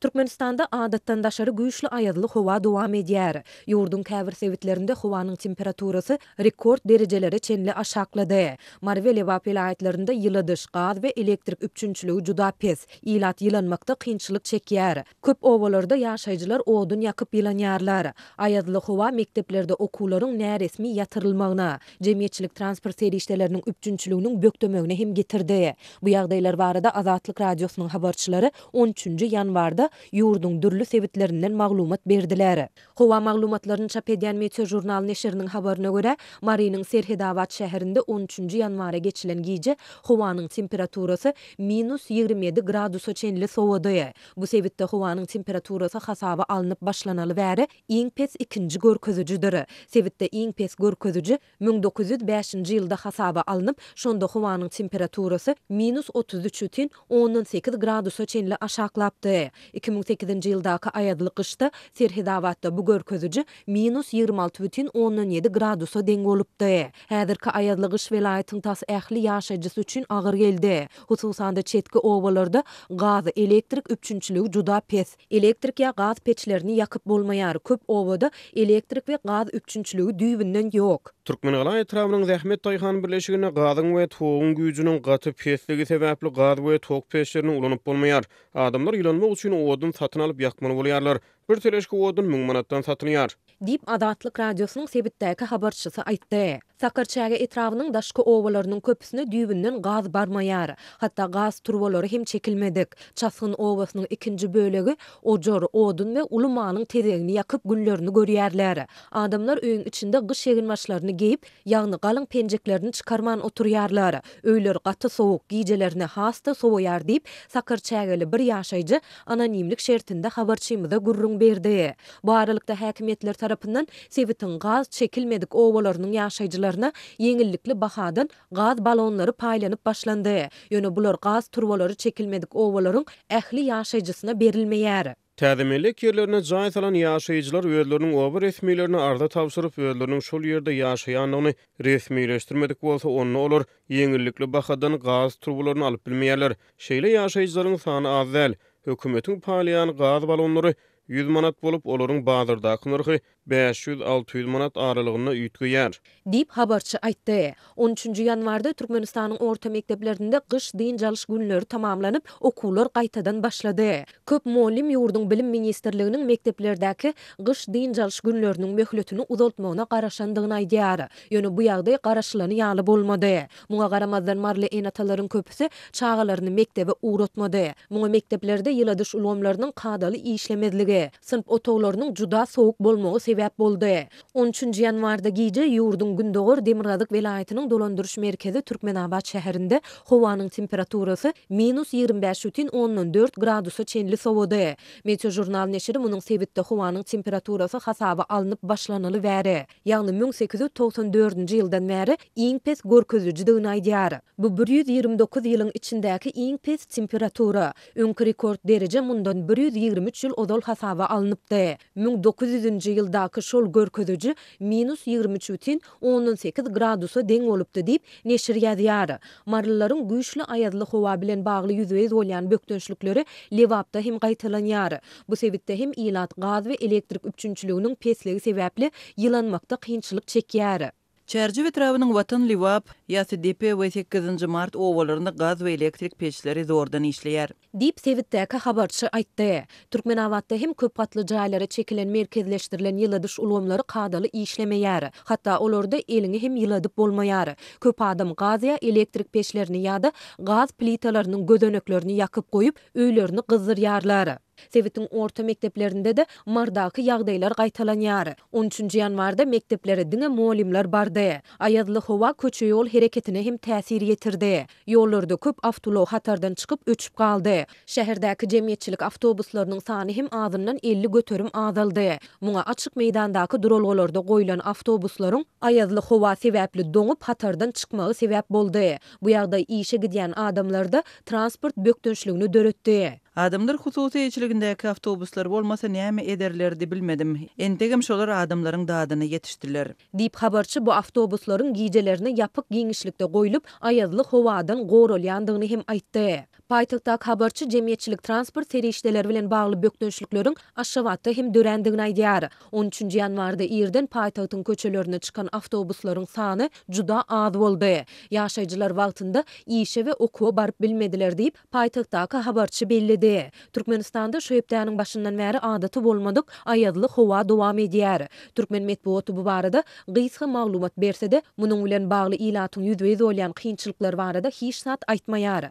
Türkmenistanda adatdan daşary güýçli aýazly howa dowam edýär. Ýurduň käbir sebitlerinde howanyň temperaturasy rekord derejelere çenli aşaklady. Mary we Lebap welaýatlarynda ýyladyş, gaz we elektrik üpjünçiligi juda pes, ilat ýylanmakda kynçylyk çekýär. Köp obalarda ýaşaýjylar odun ýakyp ýylanýarlar. Aýazly howa mekdeplerde okuwlaryň näresmi ýatyrylmagyna, jemgyýetçilik transport serişdeleriniň üpjünçiliginiň bökdemegine hem getirdi. Bu ýagdaýlar barada Azatlyk Radiosynyň habarçylary on üçünji ýanwarda ýurduň dürli sebitlerinden maglumat berdiler. Howa maglumatlaryny çap edýän Meteožurnal neşiriniň habaryna görä, Marynyň Serhedabat şäherinde on üçünji ýanwara geçilen gije howanyň temperaturasy minus 27 gradusa çenli sowady. Bu sebitde howanyň temperaturasy hasaba alnyp başlanaly bäri iň pes ikinji görkezijidir. Sebitde iň pes görkeziji 1905-nji ýylda hasaba alnyp, şonda howanyň temperaturasy minus 33 bütin ondan sekiz gradusa çenli aşaklapdy. 2008-nji ýyldaky aýazly gyşda Serhedabatda bu görkeziji minus 26 bütin ondan ýedi gradusa deň bolupdy. Häzirki aýazly gyş welaýatyň tas ähli ýaşaýjysy üçin agyr geldi. Hususan-da, çetki obalarda gaz, elektrik üpjünçiligi juda pes. Elektrik ýa gaz peçlerini ýakyp bolmaýar, köp obada elektrik we gaz üpjünçiligi düýbünden ýok. Türkmengala etrabynyň Zähmet daýhan birleşiginde gazyň we toguň güýjüniň gaty pesligi sebäpli gaz we tok peçlerini ulanyp bolmaýar. Adamlar ýylanmak üçin odun satyn alyp ýakmaly bolýarlar. Bir teleşka odun müň manatdan satylýar. Diýip, Azatlyk Radiosynyň sebitdäki habarçysy aýtdy. Sakarçäge etrabynyň daşky obalarynyň köpüsine düýbünden gaz barmaýar. Hatda gaz turbalary hem çekilmedik. Çasgyn obasynyň ikinji bölegi ojar, odun we uly malyň tezegini ýakyp günlerini görýärler. Adamlar öýüň içinde gyş eginbaşlaryny geýip, ýagny galyň penjeklerini çykarman oturýarlar. Öýler gaty sowuk, gijelerine has-da sowaýar diýip, sakarçägeli bir ýaşaýjy anonimlik şertinde habarçymyza gürrüň berdi. Bu aralykda, häkimiýetler tarapyndan sebitiň gaz çekilmedik obalarynyň ýaşaýjylaryna ýeňillikli bahadan gaz balonlary paýlanyp başlandy. Ýöne bular gaz turbalary çekilmedik obalaryň ähli ýaşaýjysyna berilmeýär. Täze mellek ýerlerine jaý salan ýaşaýjylar özleriniň oba resmilerine arza tabşyryp, özleriniň şol ýerde ýaşaýandygyny resmileşdirmedik bolsa, onda olar ýeňillikli bahadan gaz turbalaryny alyp bilmeýärler. Şeýle ýaşaýjylaryň sany az däl. Hökümetiň paýlaýan gaz balonlary 100 manat bolup, olaryň bazardaky nyrhy 500-600 manat aralygynda üýtgeýär. Diýip, habarçy aýtdy. On üçünji ýanwarda Türkmenistanyň orta mekdeplerinde gyş dynç alyş günleri tamamlanyp, okuwlar gaýtadan başlady. Köp mugallym ýurduň Bilim ministrliginiň mekdeplerdäki gyş dynç alyş günleriniň möhletini uzaltmagyna garaşandygyny aýdýar. Ýöne bu ýagdaý garaşylany ýaly bolmady. Muňa garamazdan maryly ene-atalaryň köpüsi çagalaryny mekdebe ugratmady. Muňa mekdeplerde ýyladyş ulgamlarynyň kadaly işlemezligi, synp otaglarynyň juda sowuk bolmagy sebäp boldy. On üçünji ýanwarda gije ýurduň gündogar-demirgazyk welaýatynyň dolandyryş merkezi Türkmenabat şäherinde howanyň temperaturasy minus 25 bütin ondan dört gradusa çenli sowady. Meteožurnal neşiri munuň sebitde howanyň temperaturasy hasaba alnyp başlanaly bäri, ýagny 1894-nji ýyldan bäri iň pes görkezijidigini aýdýar. Bu 129 ýylyň içindäki iň pes temperatura. Öňki rekord dereje mundan 123 ýyl ozal hasaba alnypdy. 1900-nji ýyldaky şol görkeziji minus 23 bütin ondan sekiz gradusa deň bolupdy diýip, neşir ýazýar. Marylylaryň güýçli aýazly howa bilen bagly ýüzbe-ýüz bolýan bökdençlikleri Lebapda hem gaýtalanýar. Bu sebitde hem ilat gaz we elektrik üpjünçiliginiň pesligi sebäpli ýylanmakda kynçylyk çekýär. Çärjew etrabynyň Watan Lebap, Ýasydepe we Sekizinji mart obalarynda gaz we elektrik peçleri zordan işleýär. Diýip, sebitdäki habarçy aýtdy. Türkmenabatda hem köp gatly jaýlara çekilen merkezleşdirilen ýyladyş ulgamlary kadaly işlemeýär. Hatda olarda eliňi hem ýyladyp bolmaýar. Köp adam gaz ýa elektrik peçlerini ýa-da gaz plitalarynyň gözeneklerini ýakyp goýup, öýlerini gyzdyrýarlar. Sebitiň orta mekdeplerinde-de Mardaky ýagdaýlar gaýtalanýar. On üçünji ýanwarda mekdeplere diňe mugallymlar bardy. Aýazly howa köçe-ýol hereketine hem täsir ýetirdi. Ýollarda köp awtoulag hatardan çykyp, öçüp galdy. Şäherdäki jemgyýetçilik awtobuslarynyň sany hem azyndan 50% azaldy. Muňa açyk meýdandaky duralgalarda goýlan awtobuslaryň aýazly howa sebäpli doňup, hatardan çykmagy sebäp boldy. Bu ýagdaý işe gidýän adamlarda transport bökdençligini döretdi. Adamlar hususy eýeçiligindäki awtobuslar bolmasa näme ederlerdi bilmedim. Entegem şolar adamlaryň dadyna ýetişdiler. Diýip, habarçy bu awtobuslaryň gijelerine ýapyk giňişlikde goýlup, aýazly howadan goralýandygyny hem aýtdy. Paýtagtdaky habarçy jemgyýetçilik transport serişdeleri bilen bagly bökdençlikleriň Aşgabatda hem dörändigini aýdýar. On üçünji ýanwarda irden paýtagtyň köçelerine çykan awtobuslaryň sany juda az boldy. Ýaşaýjylar wagtynda işe we okuwa baryp bilmediler diýip, paýtagtdaky habarçy belledi. Türkmenistanda şu hepdäniň başyndan bäri adaty bolmadyk aýazly howa dowam edýär. Türkmen metbugaty bu barada gysga maglumat berse-de, munuň bilen bagly ilatyň ýüzbe-ýüz bolýan kynçylyklary barada hiç zat aýtmaýar.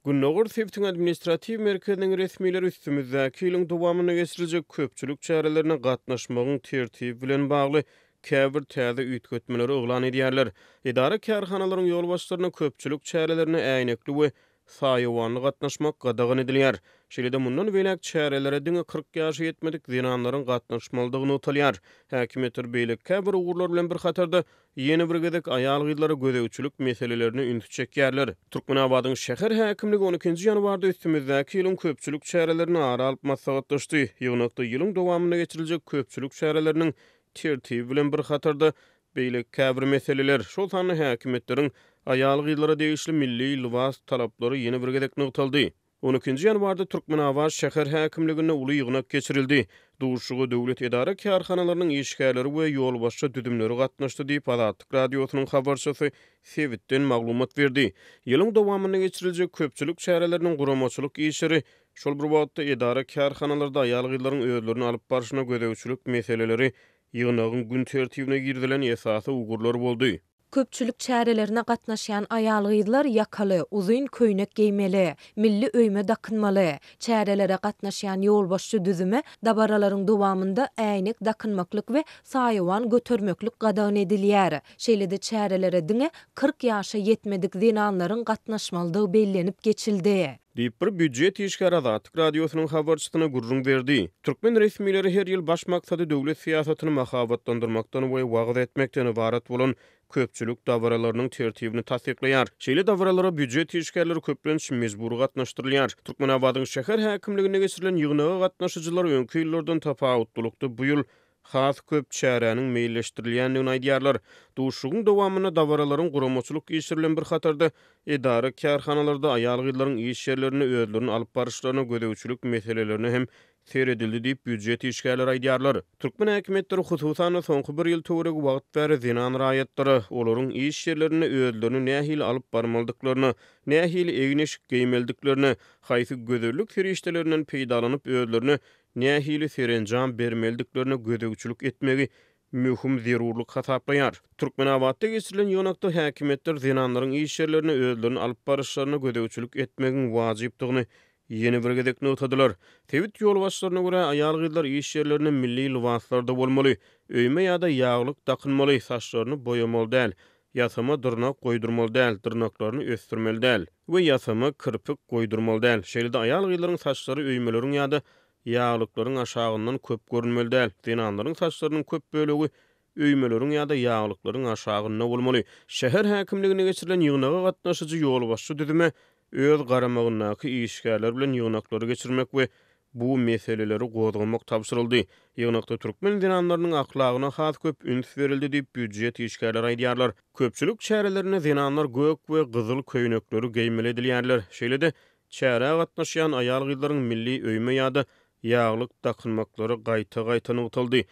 Gündogar sebitiň administratiw merkeziniň resmileri üstümizdäki ýylyň dowamynda geçiriljek köpçülik çärelerine gatnaşmagyň tertibi bilen bagly käbir täze üýtgetmeleri yglan edýärler. Edara-kärhanalaryň ýolbaşçylaryna köpçülik çärelerine äýnekli we saýawanly gatnaşmak gadagan edilýär. Şeýle-de mundan beýläk çärelere diňe 40 ýaşa ýetmedik zenanlaryň gatnaşmalydygy nygtalýar. Häkimiýetler beýleki käbir ugurlar bilen bir hatarda, ýene bir gezek aýal-gyzlara gözegçilik meselelerine ünsi çekýärler. Türkmenabadyň şäher häkimligi on ikinji ýanwarda üstümizdäki ýylyň köpçülik çärelerini ara alyp maslahatlaşdy. Ýygnakda ýylyň dowamynda geçiriljek köpçülik çäreleriniň tertibi bilen bir hatarda, beýleki käbir meseleler, şol sanda häkimiýetleriň aýal-gyzlara degişli milli lybas talaplary ýene bir gezek nygtaldy. On ikinji ýanwarda Türkmenabat şäher häkimliginde uly ýygnak geçirildi. Duşuşyga döwlet edara-kärhanalarynyň işgärleri we ýolbaşçy düzümleri gatnaşdy diýip, Azatlyk Radiosynyň habarçysy sebitden maglumat berdi. Ýylyň dowamynda geçiriljek köpçülik çäreleriniň guramaçylyk işleri, şol bir wagtda edara-kärhanalarda aýal-gyzlaryň özlerini alyp barşyna gözegçilik meseleleri ýygnagyň gün tertibine girizilen esasy ugurlar boldy. Köpçülik çärelerine gatnaşýan aýal-gyzlar ýakaly, uzyn köýnek geýmeli, milli öýme dakynmaly. Çärelere gatnaşýan ýolbaşçy düzüme dabaralaryň dowamynda äýnek dakynmaklyk we saýawan götermeklik gadagan edilýär. Şeýle-de çärelere diňe 40 ýaşa ýetmedik zenanlaryň gatnaşmalydygy bellenip geçildi. Diýip, bir býujet işgäri Azatlyk Radiosynyň habarçysyna gürrüň berdi. Türkmen resmileri her ýyl baş maksady döwlet syýasatyny mahabatlandyrmakdan we wagyz etmekden ybarat bolan köpçülik dabaralarynyň tertibini tassyklaýar. Şeýle dabaralara býujet işgärleri köplenç mejbury gatnaşdyrylýar. Türkmenabadyň şäher häkimliginde geçirilen ýygnaga gatnaşyjylar öňki ýyllardan tapawutlylykda bu ýyl has köp çäräniň meýilleşdirilýändigini aýdýarlar. Duşuşygyň dowamynda dabaralaryň guramaçylyk işleri bilen bir hatarda, edara-kärhanalarda aýal-gyzlaryň iş ýerlerinde özlerini alyp baryşlaryna gözegçilik meselelerine hem seredildi diýip, býujet işgärleri aýdýarlar. Türkmen häkimiýetleri, hususan-da, soňky bir ýyl töweregi wagt bäri zenan raýatlara, olaryň iş ýerlerinde özlerini nähili alyp barmalydyklaryna, nähili egin-eşik geýmelidiklerine, haýsy gözellik serişdelerinden peýdalanyp özlerine nähili serenjam bermelidiklerine gözegçilik etmegi möhüm zerurlyk hasaplaýar. Türkmenabatda geçirilen ýygnakda häkimiýetler zenanlaryň iş ýerlerinde özlerini alyp baryşlaryna gözegçilik etmegiň wajypdygyny ýene bir gezek nygtadylar. Sebit ýolbaşçylaryna görä, aýal-gyzlar iş ýerlerinde milli lybaslarda bolmaly, öýme ýa-da ýaglyk dakynmaly, saçlaryny boýamaly däl, ýasama dyrnak goýdurmaly däl, dyrnaklaryny ösdürmeli däl we ýasama kirpik goýdurmaly däl. Şeýle-de aýal-gyzlaryň saçlary öýmeleriň ýa-da ýaglyklaryň aşagyndan köp görünmeli däl. Zenanlaryň saçlarynyň köp bölegi öýmeleriň ýa-da ýaglyklaryň aşagynda bolmaly. Şäher häkimliginde geçirilen ýygnaga gatnaşyjy ýolbaşçy düzüme öz garamagyndaky işgärler bilen ýygnaklary geçirmek we bu meseleleri gozgamak tabşyryldy. Ýygnakda türkmen zenanlarynyň ahlagyna has köp üns berildi diýip, býujet işgärleri aýdýarlar. Köpçülik çärelerinde zenanlar gök we gyzyl köýnekleri geýmeli edilýärler. Şeýle-de, çärä gatnaşýan aýal-gyzlaryň milli öýme ýa-da ýaglyk dakynmaklary gaýta-gaýta nygtaldy.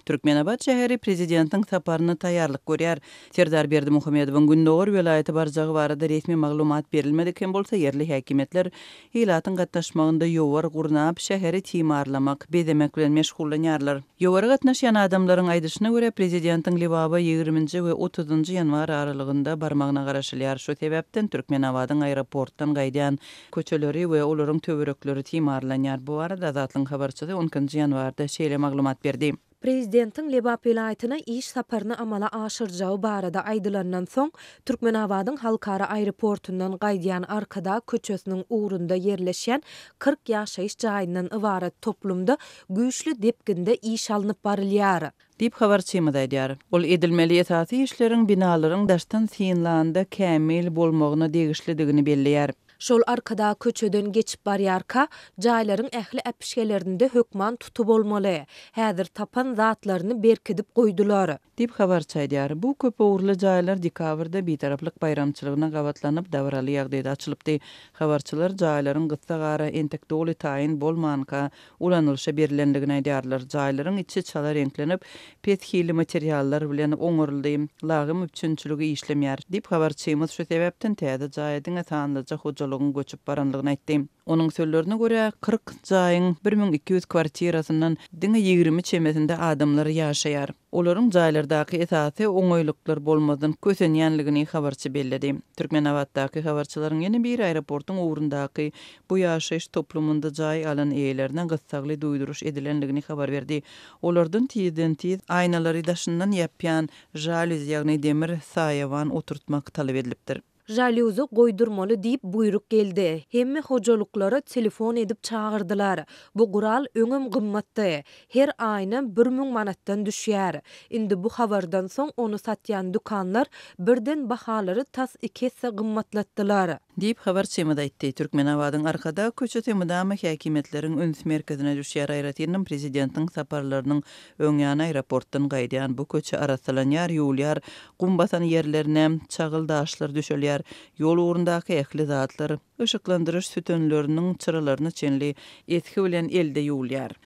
Türkmenabat şäheri prezidentiň saparyna taýýarlyk görýär. Serdar Berdimuhamedowyň gündogar welaýata barjagy barada resmi maglumat berilmedik hem bolsa, ýerli häkimiýetler ilatyň gatnaşmagynda ýowar gurnap, şäheri timarlamak, bezemek bilen meşgullanýarlar. Ýowara gatnaşýan adamlaryň aýdyşyna görä, prezidentiň Lebaba ýigriminji we otuzynjy ýanwar aralygynda barmagyna garaşylýar. Şu sebäpden Türkmenabadyň aeroportdan gaýdýan köçeleri we olaryň töwerekleri timarlanýar. Bu barada Azatlygyň habarçysy on ikinji ýanwarda şeýle maglumat berdi. Prezidentiň Lebap welaýatyna iş saparyny amala aşyrjagy barada aýdylandan soň, Türkmenabadyň halkara aeroportundan gaýdýan Arkadag köçesiniň ugrunda ýerleşýän 40 ýaşaýyş jaýyndan ybarat toplumda güýçli depginde iş alnyp barylýar. Diýip, habarçymyz aýdýar. Ol edilmeli esasy işleriň binalaryň daşdan synlanda kämil bolmagyna degişlidigini belleýär. Şol Arkadag köçeden geçip barýarka, jaýlaryň ähli äpişgelerinde hökman tuty bolmaly. Häzir tapan zatlaryny berkidip goýdular. Diýip, habarçy aýdýar. Bu köp ugurly jaýlar dekabrda Bitaraplyk baýramçylygyna gabatlanyp, dabaraly ýagdaýda açylypdy. Habarçylar jaýlaryň gyssagara, entek doly taýyn bolmanka, ulanylyşa berlendigini aýdýarlar. Jaýlaryň içi çala reňklenip, pes hilli materiallar bilen oňaryldy. Lagym üpjünçiligi işlemýär, diýip, habarçymyz şu sebäpden täze jaýa diňe sanlyja hojalygyň göçüp baranlygyny aýtdy. Onuň sözlerine görä, 40 jaýyň 1200 kwartirasyndan diňe 20 çemesinde adamlar ýaşaýar. Olaryň jaýlardaky esasy oňaýlyklar bolmazdan kösenýänligini habarçy belledi. Türkmenabatdaky habarçylaryň ýene biri aeroportuň ugrundaky bu ýaşaýyş toplumynda jaý alan eýelerine gyssagly duýduryş edilendigini habar berdi. Olardan tizden-tiz aýnalary daşyndan ýapýan žalýuz, ýagny demir saýawan oturtmak talap edilipdir. Žalýuzy goýdurmaly diýip buýruk geldi. Hemme hojalyklara telefon edip çagyrdylar. Bu gural öňem gymmatdy. Her aýna 1000 manatdan düşýär. Indi bu habardan soň ony satýan dükanlar birden bahalary tas iki esse gymmatlatdylar. Diýip, habarçymyz aýtdy. Türkmenabadyň Arkadag köçesi mydama häkimiýetleriň üns merkezine düşýär, aýratynam prezidentiň saparlarynyň öň ýany aeroportdan gaýdýan bu köçe arassalanýar, ýuwulýar, gum basan ýerlerine çagyl daşlar düşelýär, ýol ugrundaky ähli zatlar, yşyklandyryş sütünleriniň çyralaryna çenli esgi bilen elde ýuwulýar.